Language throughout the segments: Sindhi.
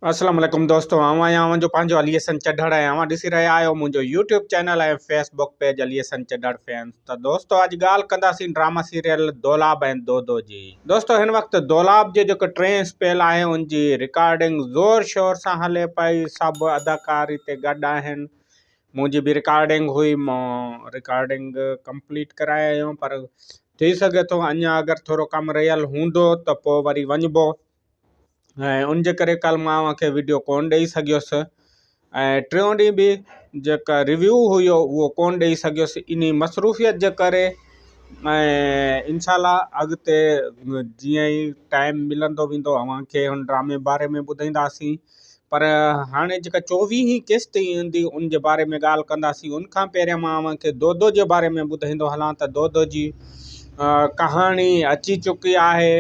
السلام عليڪم دوستو آئون آهيان اوهان جو پنهنجو علي حسن چڍڙ ۽ اوهان ڏسي رهيا آهيو منهنجو YouTube channel ۽ Facebook page Ali Hassan Chadhar fans ته دوستو اڄ ڳالهه ڪنداسين ڊراما سيريل دولاب ۽ دودو جي دوستو هن وقت دولاب جي جيڪو ٽئين اسپيل آهي ان جي رڪارڊنگ زور شور سان هلي پئي سڀ اداڪار هتي گڏ آهن منهنجي به رڪارڊنگ هئي مان رڪارڊنگ ڪمپليٽ ڪرائي آيو پر ٿي سگهي ٿو اڃا اگر ٿورو ڪم رهيل هوندو ته پوء وري وڃبو ۽ ان جي ڪري ڪالهه مان اوهان کي وڊيو ڪونه ڏئي سگهيس ۽ ٽيون ڏينهن به جيڪا ريويو هيو اهو ڪونه ڏئي سگهيس انهي مصروفيت جي ڪري ۽ انشاء الله اڳتي جيئن ئي ٽائيم ملندو ويندو اوهان کي هن ڊرامي باري ۾ ٻڌائينداسين پر هاڻي جيڪا چوويهين قسط ايندي ان جي باري ۾ ڳالهه ڪنداسين ان کان پهريان مان اوهان کي دودو جي باري ۾ ٻڌائيندو هلان ته دودو جي ڪهاڻي اچي چڪي آهي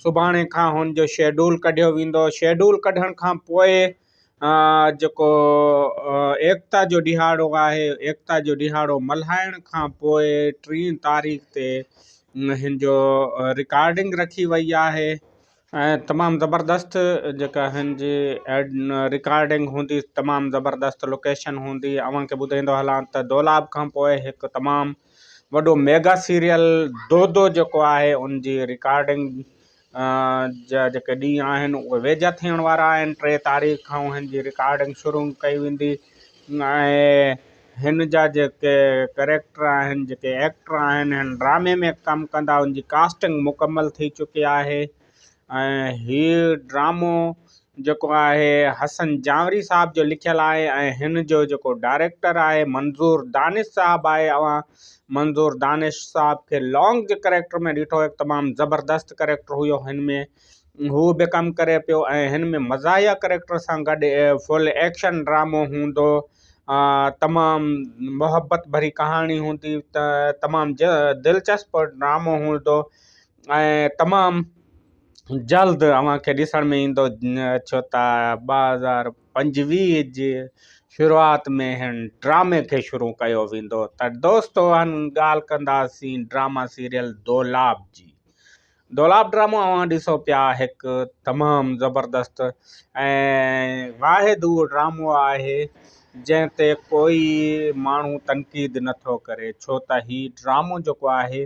سڀاڻي کان هن جو شيڊول ڪڍيو ويندو، شيڊول ڪڍڻ کان پوء جيڪو ايڪتا جو ڏهاڙو آهي، ايڪتا جو ڏهاڙو ملهائڻ کان پوء ٽين تاريخ تي هن جو رڪارڊنگ رکي وئي آهي. ۽ تمام زبردست جيڪا هن جي رڪارڊنگ هوندي تمام زبردست لوڪيشن هوندي اوهان کي ٻڌائيندو هلان ته دولاب کان پوء هڪ تمام وڏو ميگا سيريل دودو جيڪو آهي ان جي رڪارڊنگ جا جيڪي ڏينهن آهن اهي ويجها ٿيڻ وارا آهن ٽي تاريخ کان هن جي رڪارڊنگ شروع ڪئي ويندي ۽ هن جا جيڪي ڪريڪٽر آهن جيڪي ايڪٽر آهن هن ڊرامي ۾ ڪم ڪندا ان جي ڪاسٽنگ مڪمل ٿي چڪي آهي ۽ هي ڊرامو جيڪو آهي حسن جانوري صاحب جو لکيل آهي ۽ هن جو جيڪو ڊائريڪٽر آهي منظور دانش صاحب آهي اوهان منظور دانش صاحب کي لانگ جي ڪريڪٽر ۾ ڏٺو هڪ تمام زبردست ڪريڪٽر هيو هن ۾ هو به ڪم ڪري پيو ۽ هن ۾ مزاحيه ڪريڪٽر سان گڏ فل ايڪشن ڊرامو هوندو تمام محبت ڀري ڪهاڻي هوندي ته تمام دلچسپ ڊرامو هوندو ۽ تمام جلد اوهان کي ڏسڻ ۾ ايندو ڇو ته 2025 جي شروعات ۾ هن ڊرامي کي شروع ڪيو ويندو ته دوستو هن ڳالهه ڪنداسين ڊراما سيريل دولاب جي دولاب ڊرامو اوهان ڏسو پيا هڪ تمام زبردست ۽ واحد اهو ڊرامو آهي جنهن تي ڪوئي ماڻهو تنقيد نٿو ڪري ڇو ته هي ڊرامو جيڪو آهي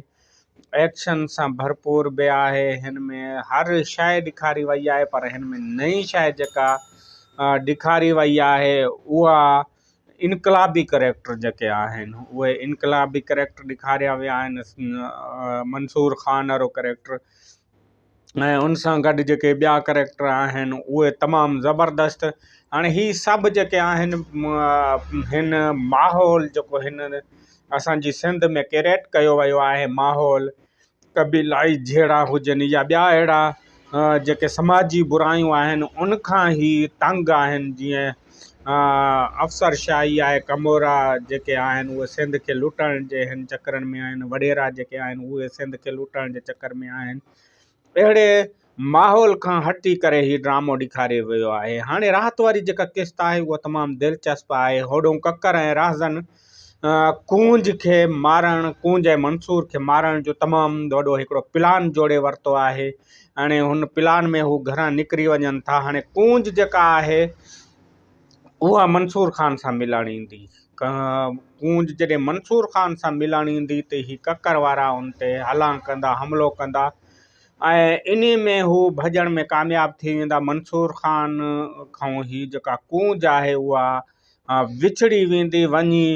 ايڪشن سان ڀرپور به آهي هن ۾ هر شيء ڏيکاري وئي آهي پر هن ۾ نئين شيء جيڪا ڏيکاري وئي آهي اها انقلابي ڪريڪٽر جيڪي آهن اهي انقلابي ڪريڪٽر ڏيکاريا ويا آهن منصور خان وارو ڪريڪٽر ۽ ان سان گڏ جيڪي ٻيا ڪريڪٽر آهن اهي تمام زبردست هاڻي هي سڀ جيڪي آهن هن ماحول جيڪو هن اسانجي سنڌ ۾ ڪريئيٽ ڪيو ويو آهي ماحول قبيلائي جهيڙا هجن يا ٻيا اهڙا جيڪي سماجي برايون آهن ان کان هي تنگ آهن جيئن افسر شاهي آهي ڪمورا جيڪي آهن اهي سنڌ کي لٽڻ جي هن چڪرن ۾ آهن وڏيرا جيڪي آهن اهي سنڌ کي لٽڻ جي چڪر ۾ آهن اهڙي ماحول کان هٽي ڪري هي ڊرامو ڏيکاريو ويو آهي هاڻي رات واري جيڪا قسط آهي اها تمام دلچسپ آهي هوڏهون ڪڪر ۽ راهزن ڪونج کي مارڻ ڪونج ۽ منصور کي مارڻ جو تمام وڏو هڪڙو پلان جوڙي ورتو آهي هاڻي هن پلان ۾ هو گهران نڪري وڃن ٿا هاڻي ڪونج جيڪا آهي اها منصور خان سان ملڻ ايندي ڪونج جڏهن منصور خان سان ملڻ ايندي ته هي ڪڪر وارا ان تي هلان ڪندا حملو ڪندا ۽ انهي ۾ هو ڀڄڻ ۾ ڪامياب ٿي ويندا منصور خان کان هي جيڪا ڪونج آهي اها وڇڙي ويندي وڃي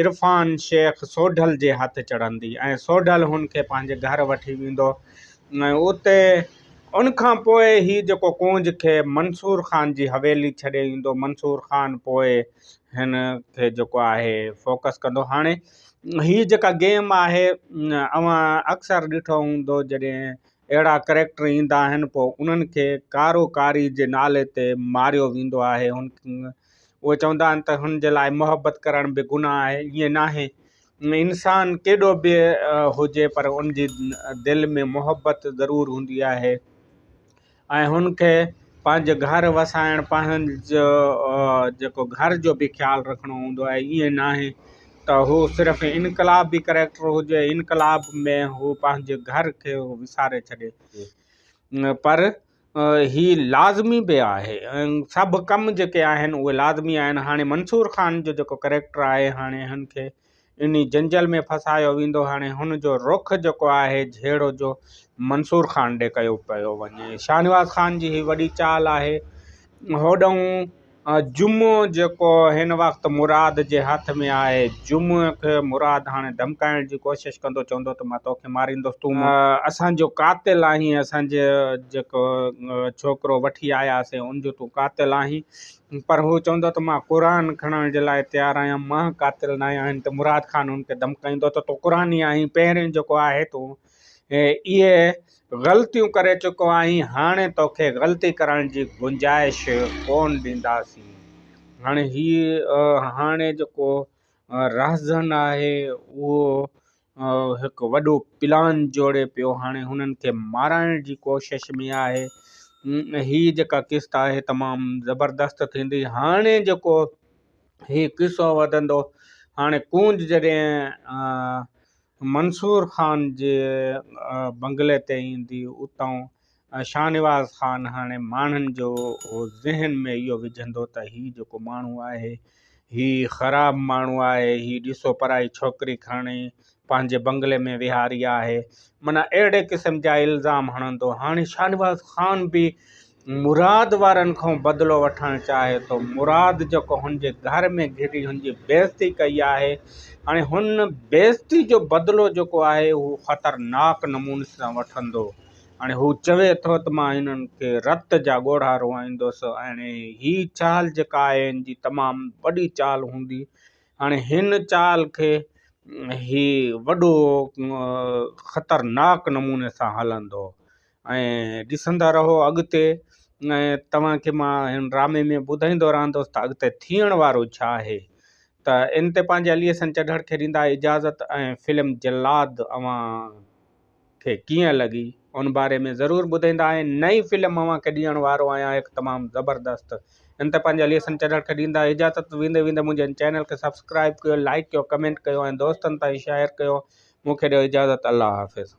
عرفان شيخ سوڍل جي هٿ چڙهندي ۽ سوڍل هن کي پنهنجي گهر وٺي ويندو ۽ اتي ان کان پوء هي جيڪو ڪونج کي منصور خان جي حويلي ڇڏي ايندو منصور خان پوء هن کي جيڪو آهي فوڪس ڪندو هاڻي هي جيڪا گيم آهي اوهان اڪثر ڏٺو هوندو جڏهن اهڙا ڪريڪٽر ايندا آهن پوء انهن کي ڪارو ڪاري جي نالي تي ماريو ويندو آهي اهي چوندا آهن ته هن جي لاء محبت ڪرڻ به گناهه آهي ائين ناهي انسان ڪيڏو به هجي پر ان جي دل ۾ محبت ضرور هوندي آهي ۽ هن کي پنهنجي گهر وسائڻ پنهنجو جيڪو گهر جو به خيال رکڻو هوندو آهي ائين ناهي ته هو صرف انقلابي ڪريڪٽر هجي انقلاب ۾ هو پنهنجي گهر کي وساري ڇڏي پر هي لازمي به آهي ۽ سڀ ڪم جيڪي آهن اهي لازمي آهن هاڻي منصور خان جو جيڪو ڪريڪٽر آهي هاڻي هن کي انهي جنجل ۾ ڦاسايو ويندو هاڻي هن جو رخ جيڪو آهي جهيڙو جو منصور خان ڏي ڪيو پيو وڃي شاهنواز خان جي هي وڏي چال آهي هوڏهون جمعو جيڪو هن وقت مراد جي هٿ ۾ آهي. جمعي کي مراد هاڻي ڌمڪائڻ جي ڪوشش ڪندو، چوندو ته مان توکي ماريندس، تون اسان جو قاتل آهين، اسان جو جيڪو ڇوڪرو وٺي آياسين ان جو تون قاتل آهين. پر هو چوندو ته مان قرآن کڻڻ جي لاء تيار آهيان، مان قاتل ناهيان. هن تي مراد خان هن کي ڌمڪائيندو ته تون قرآني آهين، پهرين جيڪو آهي تون اهي غلطيون ڪري چڪو آهين، هاڻي توکي غلطي ڪرڻ جي گنجائش ڪونه ڏينداسين. هاڻي هي هاڻي جيڪو رهزن آهي اهو هڪ وڏو پلان جوڙي پيو، هاڻي هنن کي مارائڻ جي ڪوشش ۾ آهي. هي جيڪا قسط آهي تمام زبردست ٿيندي. هاڻي جيڪو هي قصو وڌندو، هاڻي ڪونج جڏهن منصور خان جي بنگلي تي ايندي اتان شاهنواز خان هاڻي ماڻهن جو ذهن ۾ اهو وجهندو ته هي جيڪو ماڻهو آهي هي خراب ماڻهو آهي هي ڏسو پرائي ڇوڪري کڻي پنهنجي بنگلي ۾ ويهاري آهي معنيٰ اهڙي قسم جا الزام هڻندو هاڻي شاهنواز خان به مراد وارن کان بدلو وٺڻ چاهي ٿو. مراد جيڪو هن جي گهر ۾ گهڙي هن جي بيعزتي ڪئي آهي، هاڻي هن بيعزتي جو بدلو جيڪو آهي هو خطرناڪ نموني سان وٺندو. هاڻي هو چوي ٿو ته مان هنن کي رت جا ڳوڙها روئائيندس. هاڻي هي چال جيڪا آهي هن جي تمام وڏي چال هوندي. هاڻي هن چال کي هي وڏو خطرناڪ نموني سان هلندو. ۽ ڏسندا رهو اڳتي ۽ توهان کي مان هن ڊرامي ۾ ٻڌائيندو رهندس ته اڳتي ٿيڻ وارو ڇا آهي ته ان تي پنهنجي علي حسن چڍڙ کي ڏيندا اجازت ۽ فلم جلاد اوهان کي ڪيئن لڳي ان باري ۾ ضرور ٻڌائيندا ۽ نئين فلم اوهان کي ڏيڻ وارو آهيان هڪ تمام زبردست ان تي پنهنجي علي حسن چڍڙ کي ڏيندا اجازت ويندي ويندي منهنجي هن چينل کي سبسڪرائب ڪيو لائڪ ڪيو ڪمينٽ ڪيو ۽ دوستن تائين شيئر ڪيو مون کي ڏيو اجازت الله حافظ.